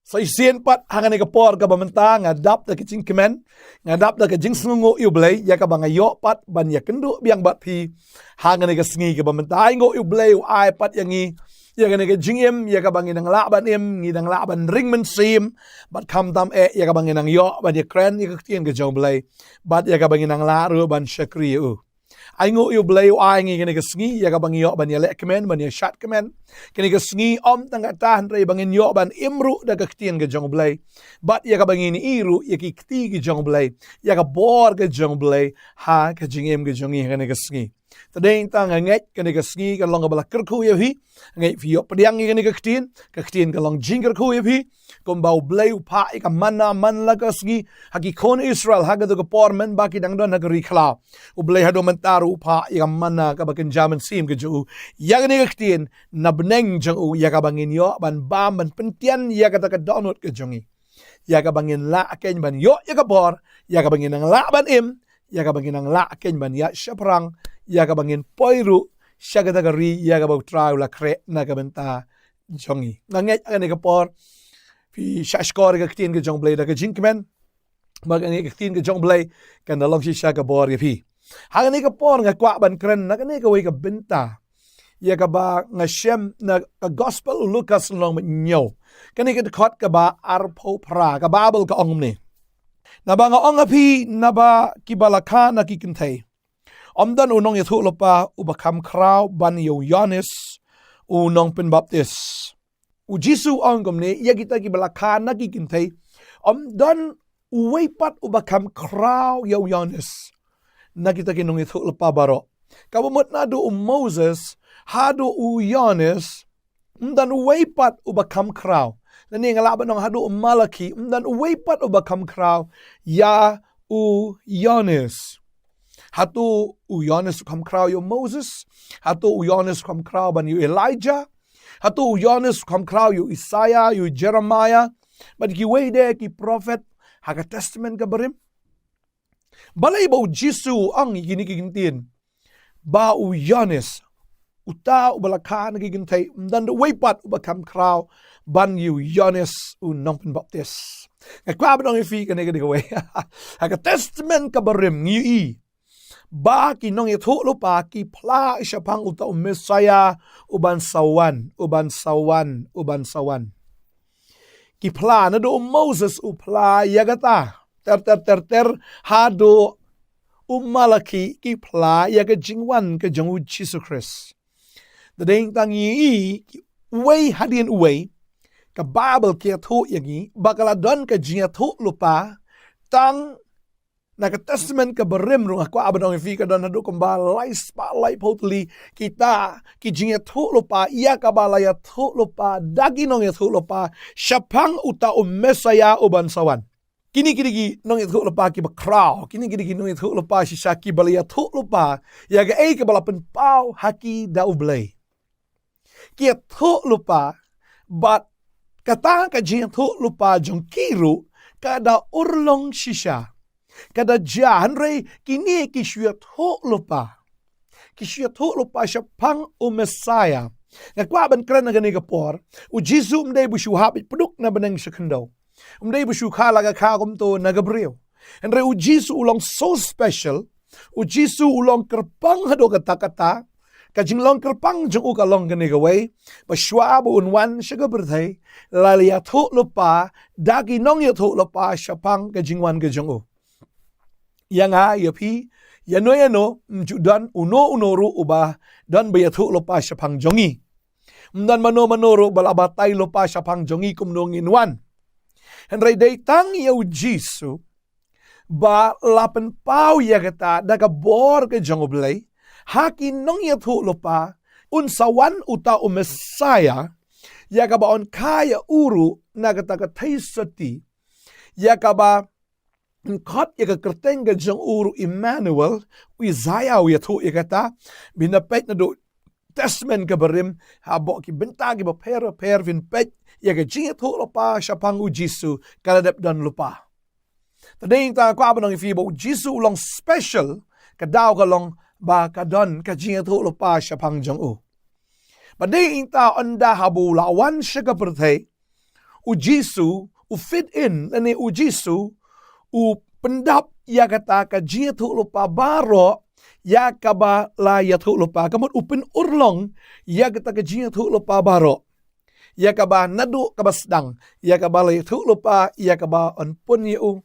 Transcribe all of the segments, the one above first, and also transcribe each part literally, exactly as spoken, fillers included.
Sa shisien pat ha kane ka por kaba mynta nga dap da ka jingkmen, nga dap da ka jingsngewnguh ïa U Blei, ïa kaba nga ïoh pat ban ïakynduh biang bad phi ha kane ka sngi kaba mynta. Ai nguh U Blei u ai pat ïa ngi ïa kane ka jingim, ïa kaba ngi nang lah ban im, ngi nang lah ban ring mynsiem, bad khamtam eh ïa kaba ngi nang ïoh ban ïakren ïa ka ktien ka jong U Blei, bad ïa kaba ngi nang lah ruh ban shakri ïa u. Ai nguh ïa U Blei u ai ngi kane ka sngi ïa kaba ngi ïoh ban ïaleh kmen, ban ïashad kmen. Kane ka sngi ym tang kata hynrei ba ngin ïoh ban im ruh da ka ktien ka jong U Blei, bad ïa kaba ngin ïohi ruh ïa ki kti ki jong U Blei, ïa ka bor ka jong U Blei ha ka jingim ka jong ngi ha kane ka sngi. Te dei tang nga ngeit kane ka sngi ka long kaba la kyrkhu ïa phi. Nga ngeit phi ïoh pdiang ïa kane ka ktien, ka ktien ka long jingkyrkhu ïa phi. Kumba U Blei u phah ïa ka manna man la ka sngi ha ki khun Israel ha kato ka por mynba ki dang don ha ka ri khlaw. U Blei haduh mynta ruh u phah ïa ka manna kaba kynja mynsiem ka jong u ïa kane ka ktien na bneng jong u, ïa kaba ngin ïoh ban bam ban pyntian ïa kata ka dohnud ka jong ngi, ïa kaba ngin lah keiñ ban ïoh ïa ka bor, ïa kaba ngin nang lah ban im, ïa kaba ngin nang lah keiñ ban ïaid shaphrang, ïa kaba ngin poi ruh sha kata ka ri ïa kaba U Trai u la khreh na ka bynta jong ngi. Nga ngeit ha kane ka por phi shahshkor ïa ka ktien ka jong U Blei da ka jingkmen, ba kane ka ktien ka jong U Blei kan da long shisha ka bor ïa phi. Ha kane ka por nga kwah ban kren na kane kawei ka bynta ïa kaba nga shem na ka Gospel u Lukas lynnong ba hynñiew, kane ka dkhot kaba arphew phra. Ka Baibl ka ong kumne: Naba nga ong ha phi, naba kiba la kha na ki kynthei, ym don u nongïathuhlypa uba kham khraw ban ïa u Ïoannis u nongpynbaptis. U Jisu u ong kumne ïa kita kiba la kha na ki kynthei, ym don uwei pat uba kham khraw ïa u Ïoannis na kita ki nongïathuhlypa baroh. Kaba mut naduh u Moses haduh u Ïoannis, ym don uwei pat uba kham khraw. Lane nga lah ban ong haduh u Malaki, ym don uwei pat uba kham khraw ïa u Ïoannis. Hato u Ïoannis u kham khraw ïa u Moses? Hato u Ïoannis u kham khraw ban ïa u Elijah? Hato u Ïoannis u kham khraw ïa u Isaiah, ïa u Jeremiah, bad kiwei de ki prophet ha ka Testament kaba rim? Balei ba u Jisu u ong ïa kine ki kyntien ba u Ïoannis, uta uba la kha na ki kynthei, ym don uwei pat uba kham khraw ban ïa u Ïoannis u nongpynbaptis? Nga kwah ban ong ïa phi kane ka dei kawei. Ha ka Testament kaba rim ngi ïohi ba ki nongïathuhlypa ki phla shaphang uta u Messiah uban sa wan, uban sa wan, uban sa wan. Ki phla, naduh u Moses u phla ïa kata ter ter ter ter haduh u Malaki, ki phla ïa ka jingwan ka jong u Jisu Khrist. Te dei tang ngi ïohi uwei hadien uwei ka Baibl ka ïathuh ïa ngi ba ka la don ka jingïathuhlypa tang na ka Testament kaba rim ruh. Nga kwah ban ong ïa phi ka don haduh kumba lai spah laiphew tylli kita ki jingïathuhlypa ïa kaba la ïathuhlypa da ki nongïathuhlypa shaphang uta u Messiah uban sa wan. Kine ki dei ki nongïathuhlypa kiba khraw, kine ki dei ki nongïathuhlypa shisha kiba la ïathuhlypa ïa kaei kaba la pynpaw ha ki da U Blei. Ki ïathuhlypa, bad kata ka jingïathuhlypa jong ki ruh ka da urlong shisha, ka da jia, hynrei kine ki shu ïathuhlypa, ki shu ïathuhlypa shaphang u Messiah. Nga kwah ban kren ha kane ka por, u Jisu ym dei ba u shu hap beit pduk na bneng sha khyndew. Ym dei ba u shu kha la ka kha kumto na ka briew. Hynrei u Jisu u long so special. U Jisu u long kyrpang haduh katta katta. Ka jinglong kyrpang jong u ka long kane kawei, ba shwa ba un wan sha ka pyrthei, la ïathuhlypa da ki nongïathuhlypa shaphang ka jingwan ka jong u. Ïa nga, ïa phi, ïa no ïa no, ym ju don uno uno ruh uba don ba ïathuhlypa shaphang jong ngi. Ym don mano mano ruh ba la batai lypa shaphang jong ngi kumno ngin wan. Hynrei dei tang ïa u Jisu ba la pynpaw ïa kata da ka bor ka jong U Blei ha ki nongïathuhlypa, un sa wan uta u Messiah, ïa kaba yn kha ïa u ruh na kata ka theisotti, ïa kaba yn khot ïa ka kyrteng ka jong u ruh Immanuel. U Isaiah u ïathuh ïa kata, ba ngin peit naduh Testament kaba rim, hapoh ki bynta kiba pher pher phin peit ïa ka jingïathuhlypa shaphang u Jisu ka la dep don lypa. Te dei tang nga kwah ban ong ïa phi ba u Jisu u long special, ka daw ka long ba ka don ka jingïathuhlypa shaphang jong u. Ba dei tang ynda haba u la wan sha ka pyrthei, u Jisu, u fit in, lane u Jisu, u pyndap ïa kata ka jingïathuhlypa baroh, ïa kaba la ïathuhlypa. Ka mut u pynurlong ïa kata ka jingïathuhlypa baroh. Ïa kaba naduh kaba sdang, ïa kaba la ïathuhlypa, ïa kaba yn pun ïa u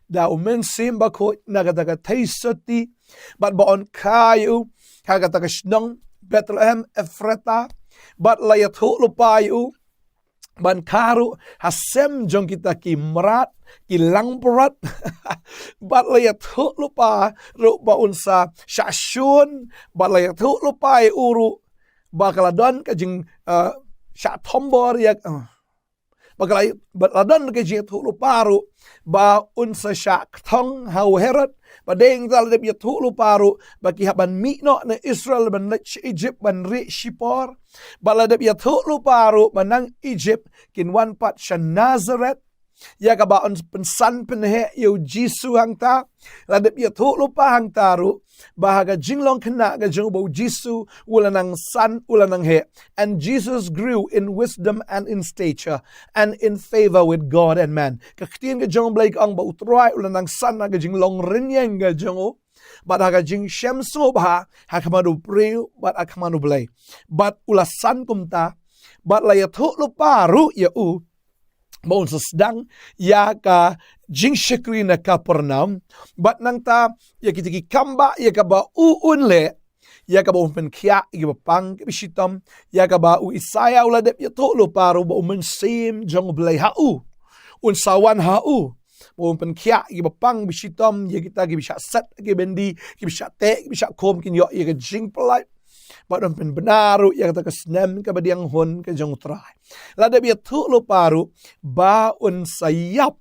da u Mynsiem Bakhuid na kata ka theisotti, bad ba yn kha ïa u ha kata ka shnong Bethlehem Ephrata, bad la ïathuhlypa ïa u ban kha ruh ha sem jong kita ki mrad, ki langbrot, bad la ïathuhlypa ruh ba un sa shah shun, bad la ïathuhlypa ïa u ruh ba ka la don ka jing, eh, shah thombor ïa, eh, ba ka la, ba la don ka jingïathuhlypa ruh ba un sa shah kthong ha u Herod, ba dei hangta la dep ïathuhlypa ruh ba ki hap ban mih noh na Israel ban leit sha Egypt ban rieh shipor, ba la dep ïathuhlypa ruh ba na Egypt kin wan pat sha Nazareth, ïa kaba yn pynsan pynheh ïa u Jisu hangta. La dep ïathuhlypa hangta ruh ba ha ka jinglong khynnah ka jong u ba u Jisu u la nang san, u la nang heh. And Jesus grew in wisdom and in stature and in favor with God and man. Ka ktien ka jong u Blei ka ong ba u Trai u la nang san ha ka jinglong rynïeng ka jong u, bad ha ka jingshem sngewbha ha khmat u briew bad ha khmat u Blei. Bad u la san kumta, bad la ïathuhlypa ruh ïa u ba un sa sdang ïa ka jingshakri na Kapernaum, bad nangta ïa kita ki kam ba, ïa kaba u un leh, ïa kaba un pynkhiah ïa kiba pang kiba shitom, ïa kaba u Isaïah u la dep ïathuhlypa ruh ba u Mynsiem jong u Blei ha u un sa wan ha u, ba un pynkhiah ïa kiba pang kiba shitom, ïa kita kiba shah set ki byndi, kiba shah teh, kiba shah khum, kin ïoh ïa ka jingpyllait, bad un pynbna ruh ïa kata ka snem kaba dieng hun ka jong u Trai. La dep ïathuhlypa ruh ba un sa ïap,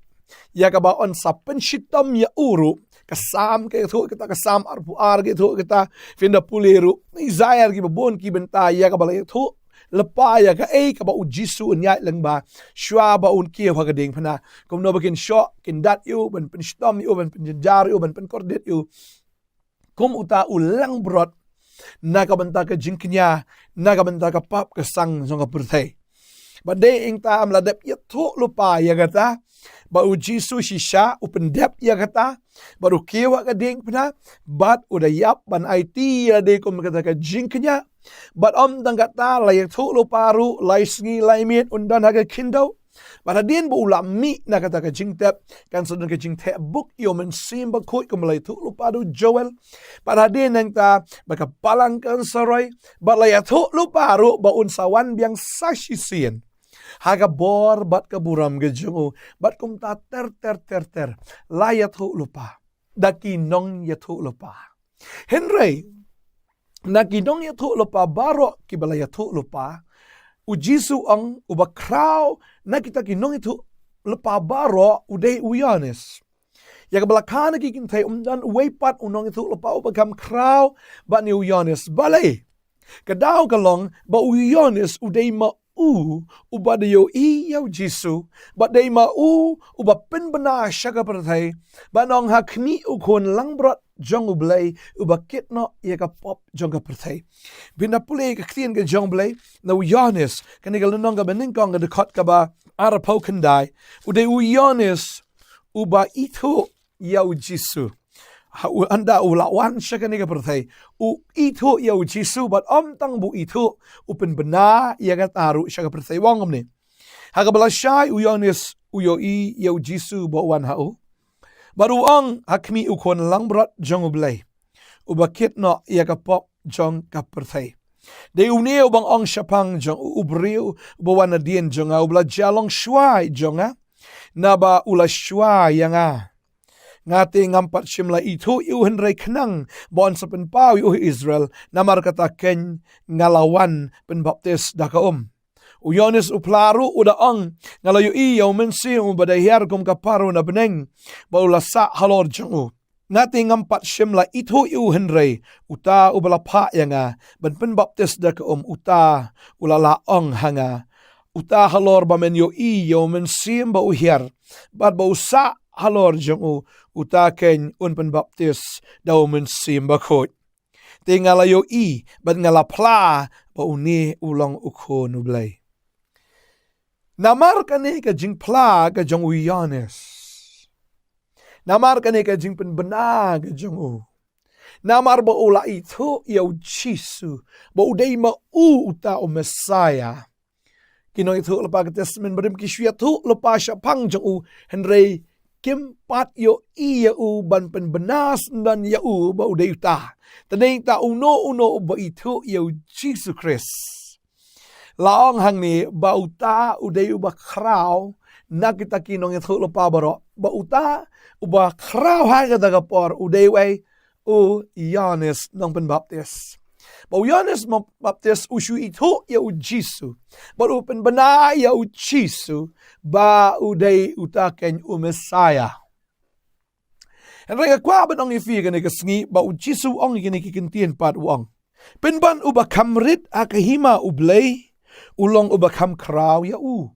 ïa kaba un sa pynshitom ïa u ruh. Ka Salm ka ïathuh kita, ka Salm arphew ar ka ïathuh kita, phin da pule ruh Isaïah, kiba bun ki bynta ïa kaba la ïathuhlypa ïa kaei kaba u Jisu un ïaid lyngba shuwa ba un kiew ha ka diengphna. Kumno ba kin shoh, kin dat ïa u, ban pynshitom ïa u, ban pynjynjar ïa u, ban pynkordit ïa u kum uta u langbrot na ka bynta ka jingkñia, na ka bynta ka pap ka sang jong ka pyrthei. Bad dei hangta, ym la dep ïathuhlypa ïa kata ba u Jisu shisha u pyndep ïa kata, bad u kiew ha ka diengphna, bad u da ïap ban aiti ïa lade kum kata ka jingkñia. Bad ym tang kata, la ïathuhlypa ruh lai sngi lai miet un don ha ka khyndew. Bad hadien ba u la mih na kata ka jingtep, kan sa don ka jingtheh buk ïa u Mynsiem Bakhuid, kumba la ïathuhlypa da u Joel. Bad hadien nangta ba ka balang kan sa roi, bad la ïathuhlypa ruh ba un sa wan biang sa shisien ha ka bor bad ka burom ka jong u. Bad kumta ter ter ter ter la ïathuhlypa da ki nongïathuhlypa. Hynrei na ki nongïathuhlypa baroh kiba la ïathuhlypa, u Jisu u ong, uba khraw na kita ki nongïathuhlypa baroh u dei u Ïoannis. Ïa kaba la kha na ki kynthei, ym don uwei pat u nongïathuhlypa uba kham khraw bad une u Ïoannis. Balei? Ka daw ka long ba u Ïoannis u dei ma u uba da ïohi ïa u Jisu, bad dei ma u uba pynbna sha ka pyrthei, bad ong, ha khmih u Khun Langbrot jong U Blei uba kit noh ïa ka pop jong ka pyrthei. Phin da pule ka ktien ka jong U Blei na u Ïoannis, kane ka lynnong kaba nyngkong, ka dkhot kaba arphew khyndai, u dei u Ïoannis uba ithuh ïa u Jisu. Ha, u, ynda u la wan sha kane ka pyrthei, u ithuh ïa u Jisu, bad ym tang ba u ithuh, u pynbna ïa kata ruh sha ka pyrthei. U ong kumne: Ha kaba lashai u Ïoannis u ïohi ïa u Jisu ba u wan ha u, bad u ong, ha khmih u Khun Langbrot jong U Blei uba kit noh ïa ka pop jong ka pyrthei. Dei une uba nga ong shaphang jong u, u briew uba wan nadien jong nga, uba la jia long shuwa jong nga, naba u la shuwa ïa nga. Nga te ngam pat shym la ithuh ïa u, hynrei khnang ba yn sa pynpaw ïa u ha Israel, namar kata keiñ nga la wan pynbaptis da ka um. U Ïoannis u phla ruh u da ong, nga la ïohi ïa u Mynsiem uba da hiar kum ka parun na bneng, ba u la sah halor jong u. Nga te ngam pat shym la ithuh ïa u, hynrei uta uba la phah ïa nga ban pynbaptis da ka um, uta u la lah ong ha nga, uta halor ba men ïohi ïa u Mynsiem ba u hiar bad ba u sah halor jong u, uta keiñ un pynbaptis da u Mynsiem Bakhuid. Te nga la ïohi bad nga la phla ba une u long u Khun U Blei. Namar kane ka jingphla ka jong u Ïoannis. Namar kane ka jingpynbna ka jong u. Namar ba u la ithuh ïa u Jisu, ba u dei ma u uta u Messiah. Ki nongïathuhlypa ka Testament Barim ki shu ïathuh lypa shaphang jong u, hynrei kim pat ïohi ïa u ban pynbna syndon ïa u ba u dei uta. Te dei ta uno uno uba ithuh ïa u Jisu Khrist. La ong hangne ba uta u dei uba khraw na kita ki nongïathuhlypa baroh. Ba uta uba khraw ha kata ka por u dei uei? U Ïoannis nongpynbaptis. Ba u Ïoannis nongpynbaptis u shu ithuh ïa u Jisu. Ba u pynbna ïa u Jisu ba u dei uta kein u Messiah. Hynrei nga kwah ban ong ïa phi kane ka sngi ba u Jisu u ong ïa kine ki kyntien pat u ong. Pynban uba kham rit ha ka hima u Blei, u long uba kham khraw ïa u.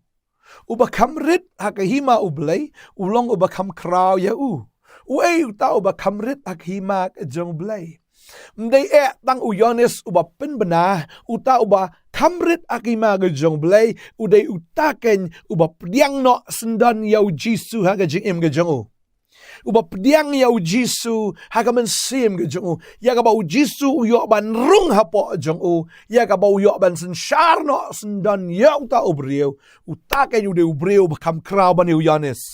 Uba kham rit ha ka hima u Blei, u long uba kham khraw ïa u. Uei uta uba kham rit ha ka hima ka jong u Blei? Ym dei eh tang u Ïoannis uba pynbna, uta uba kham rit ha ka hima ka jong u Blei, u dei uta kein uba pdiang noh syndon ïa u Jisu ha ka jingim ka jong u. Uba pdiang ïa u Jisu ha ka mynsiem ka jong u. Ïa kaba u Jisu u ïoh ban rung hapoh jong u. Ïa kaba u ïoh ban synshar noh syndon ïa uta u briew. Uta kein u dei u briew uba kham khraw ban ïa u Ïoannis.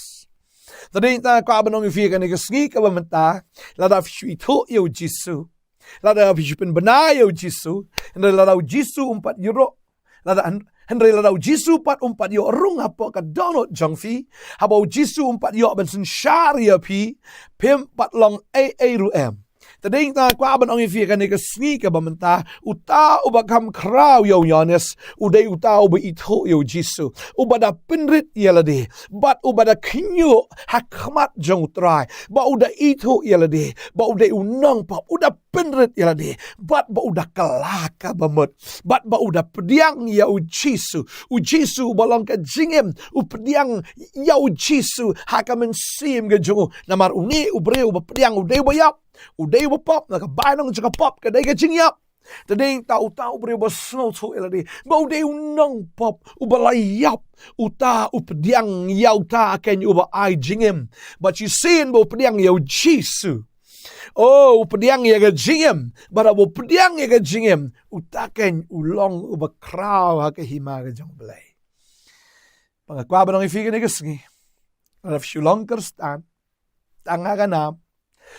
Te dei ta kwah ban ong ïa phi kane ka sngi kaba mynta. Lada phi shu ithuh ïa u Jisu. Lada phi shu pynbna ïa u Jisu. Hynrei lada u Jisu um pat ïoh. Lada hyn-, hynrei lada u Jisu pat um pat ïoh rung hapoh ka dohnud jong phi. Haba u Jisu um pat ïoh ban synshar ïa phi. Phim pat long ei ei ruh em. Te dei ta kwah ban ong ïa phi kane ka sngi kaba mynta. Uta uba kham khraw ïa u Ïoannis. U dei uta uba ithuh ïa u Jisu. Uba da pynrit ïa lade. Bad uba da khñiuh ha khmat jong u Trai. Ba u da ithuh ïa lade. Ba u dei u nongpop. U da pynrit ïa lade. Bad ba u da kylla kaba mut. Bad ba u da pdiang ïa u Jisu. U Jisu uba long ka jingim. U pdiang ïa u Jisu. Ha ka mynsiem ka jong u. Namar une u briew uba pdiang u dei uba ïap. U dei uba pop. Na ka bainong jong ka pop ka dei ka jingïap. Te dei ta uta u briew uba sngewthuh ïa lade. Ba u dei u nongpop. Uba la ïap. Uta u pdiang ïa uta kein uba ai jingim. Bad shisien ba u pdiang ïa u Jisu. Oh, u pdiang ïa ka jingim. Bad haba u pdiang ïa ka jingim. Uta kein u long uba khraw ha ka hima ka jong u Blei. Ba nga kwah ban ong ïa phi kane ka sngi. Lada phi shu long Khristan. Tang ha ka nam.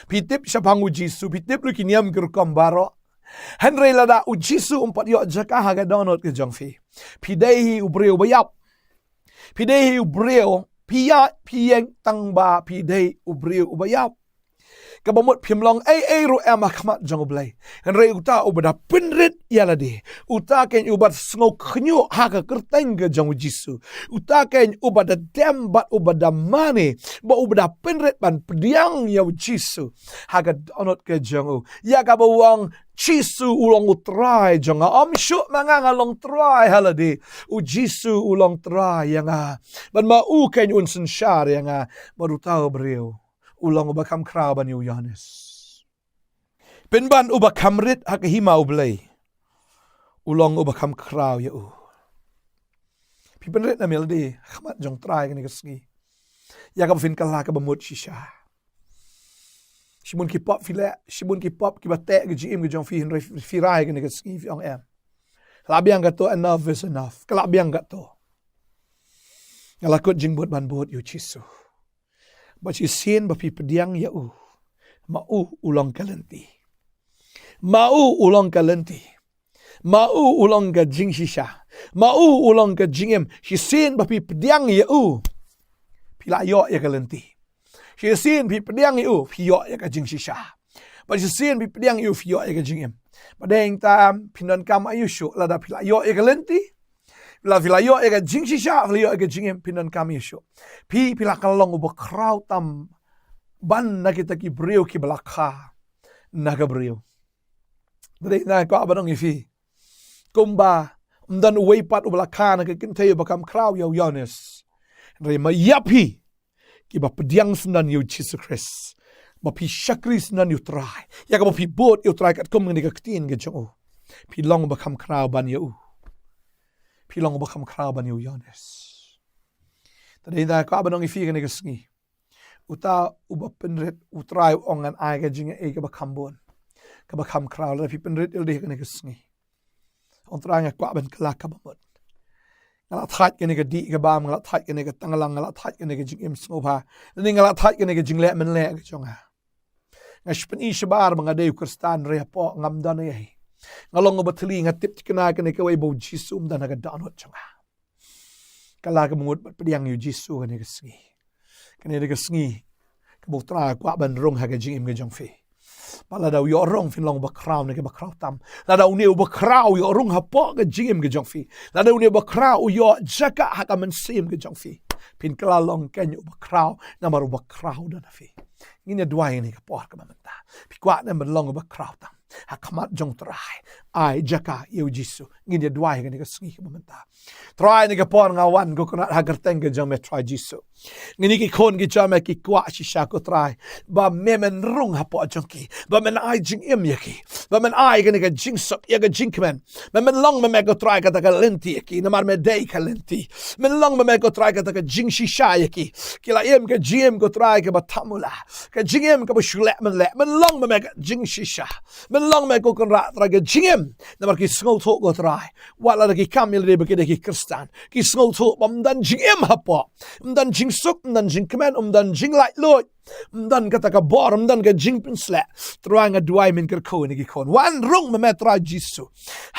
Phi tip shaphang u Jisu. Phi tip lut ki niam ki rukom baroh. Hynrei lada u Jisu um pat ïoh jaka ha ka dohnud ka jong phi. Phi dei hi u briew uba ïap. Phi dei hi u briew. Phi ïa, phi ïeng tang ba phi dei u briew uba ïap. Kaba mut phim long ei ei ruh em ha khmat jong u Blei. Hynrei uta uba da pynrit ïa lade. Uta kein uba da sngew khñiuh ha ka kyrteng ka jong u Jisu. Uta kein uba da dem bad uba da mane. Ba uba da pynrit ban pdiang ïa u Jisu. Ha ka dohnud ka jong u. Ïa kaba u ong Jisu u long u Trai jong nga. Ym shuh ma nga nga long Trai ha lade. U Jisu u long Trai ïa nga. Bad ma u kein un synshar ïa nga. Bad uta u briew. U long uba kham khraw ban ïa u Ïoannis. Pynban uba kham rit ha ka hima u Blei. U long uba kham khraw ïa u. Phi pynrit na me lade, ha khmat jong u Trai kane ka sngi. Ïa kaba phin kylla kaba mut shisha. Shibun ki pop phi leh, shibun ki pop kiba teh ka jingim ka jong phi hynrei phi, phi rai kane ka sngi phi ong em. Lah biang kato, enough is enough. Ka lah biang kato. Nga la kut jingbud ban bud ïa u Jisu. Ba shisien ba phi pdiang ïa u. Ma u u long ka lynti. Ma u u long ka lynti. Ma u u long ka jingshisha. Ma u u long ka jingim. Shisien ba phi pdiang ïa u. Phi la ïoh ïa ka lynti. Shisien phi pdiang ïa u. Phi ïoh ïa ka jingshisha. Ba shisien phi pdiang ïa u. Phi ïoh ïa ka jingim. Ba dei tam phi donkam aïu shuh lada phi la ïoh ïa ka lynti. La phi la ïoh ïa ka jingshisha, phi la ïoh ïa ka jingim, phi donkam aïu shuh. Phi, phi la ka long uba khraw tam ban na kita ki briew kiba la kha na ka briew. Dei na ka ba dang ïa phi. Kumba ym don uwei pat uba la kha na ka kynthei uba kham khraw ïa u Ïoannis. Hynrei ma ïa phi kiba pdiang syndon ïa u Jisu Khrist. Ba phi shakri syndon ïa u Trai. Ïa kaba phi bud ïa u Trai katkum kane ka ktien ka jong u. Phi long uba kham khraw ban ïa u. Phi long uba kham khraw ban ïa u Ïoannis. Te dei da ka ba nong i phi kane ka sngi. Uta uba pynrit, U Trai u ong ngan ai ka jingïaei kaba kham bun, kaba kham khraw. Lada phi pynrit ïa lade kane ka sngi, ong, Trai, nga kwah ban kylla kaba mut. Nga la thait kane ka dih ka bam, nga la thait kane ka tanglang, nga la thait kane ka jingim sngewbha, lane nga la thait kane ka jingleh mynleh ka jong nga. Nga shu pyni shabar ba nga dei u Khristan, re hapoh ngam don ei ei. Nga long uba thylli, nga tip thikna kane kawei ba U Jisu um don ha ka dohnud jong nga. Kylla kaba mut bad pdiang ïa U Jisu kane ka sngi. Kane ka sngi kaba U Trai u kwah ban rung ha ka jingim ka jong phi. Ba lada u ïoh rung, phin long uba khraw ne kaba khraw tam. Lada une uba khraw u ïoh rung hapoh ka jingim ka jong phi, lada une uba khraw u ïoh jaka ha ka mynsiem ka jong phi, phin kylla long kane uba khraw, namar uba khraw u don ha phi. Ngin ïa duwai ïa kane ka por kaba mynta. Phi kwah ne em ban long uba khraw tam ha khmat jong U Trai? Ai jaka ïa U Jisu. Ngin ïa duwai ïa kane ka sngi kaba mynta. Trai, kane ka por nga wan, ko kynrad, ha kyrteng ka jong me Trai Jisu. Kine ki khun ki jong me ki kwah shisha, ko Trai, ba me men rung hapoh jong ki, ba men ai jingim ïa ki, ba men ai kane ka jingsuk ïa ka jingkmen. Men, men long ma me, ko Trai, kata ka lynti ïa ki, namar me dei ka lynti. Men long ma me, ko Trai, kata ka jingshisha ïa ki. Ki la im ka jingim, ko Trai, kaba thamula, ka jingim kaba shu leh mynleh. Men long ma me ka jingshisha. Men long ma me, ko kynrad, Trai, ka jingim. Namar ki sngewthuh, ko Trai, wat lada ki kam ïa lade ba ki dei ki Khristan, ki sngewthuh ba ym don jingim hapoh, ym don jingsuk, ym don jingkmen, ym don jinglaitluid, ym don kata ka bor, ym don ka jingpynshlur. Trai, nga duwai, men kyrkhu ïa kine ki khun. Wan rung ma me, Trai Jisu,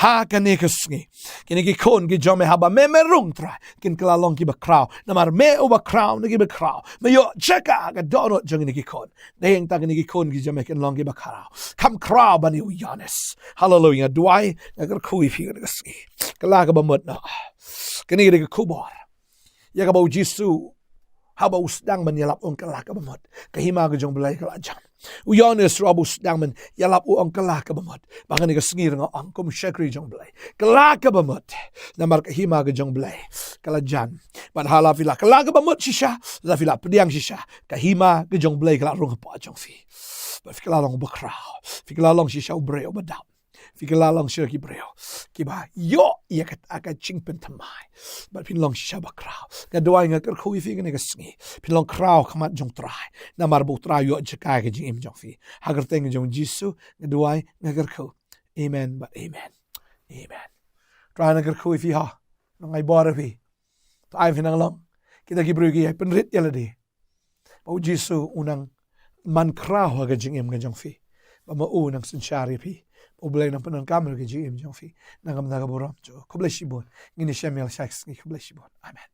ha kane ka sngi. Kine ki khun ki jong me, haba me, me rung, Trai, kin kylla long kiba khraw, namar me uba khraw na kiba khraw. Me ïoh jaka ha ka dohnud jong kine ki khun. Dei hangta kine ki khun ki jong me kin long kiba khraw, kham khraw ban ïa u Ïoannis. Haleluia. Nga duwai, nga kyrkhu ïa phi kane ka sngi. Kylla kaba mut noh. Kane ka dei ka khubor ïa kaba U Jisu, haba u sdang ban ïalap, u ong, kylla kaba mut. Ka hima ka jong U Blei ka la jan. U Ïoannis ruh haba u sdang ban ïalap, u ong, kylla kaba mut. Ba kane ka sngi ruh nga ong, kum shakri jong U Blei, kylla kaba mut. Namar ka hima ka jong U Blei ka la jan. Bad ha la phi la kylla kaba mut shisha, la phi la pdiang shisha, ka hima ka jong U Blei ka la rung hapoh jong phi. Bad phi kylla long uba khraw. Phi kylla long shisha u briew uba dap. Phi kylla long shisha ki briew kiba ïoh ïa kata ka jingpynthymmai. Bad phin long shisha ba khraw. Nga duwai, nga kyrkhu ïa phi kane ka sngi, phin long khraw ha khmat jong U Trai, namar ba U Trai u ïoh jaka ha ka jingim jong phi. Ha kyrteng jong U Jisu nga duwai, nga kyrkhu. Amen bad amen. Amen. Trai, nga kyrkhu ïa phi, ha. Nang ai bor ïa phi. To ai phi nang long kita ki briew kiba ïai pynrit ïa lade, ba U Jisu un nang man khraw ha ka jingim ka jong phi, ba ma u un nang synshar ïa phi, ba U Blei un nang pyndonkam ha ka jingim jong phi. Nang ka bynta ka burom jong u. Khublei shibun. Ngin ïashem ïa la shai sngi. Khublei shibun. Amen.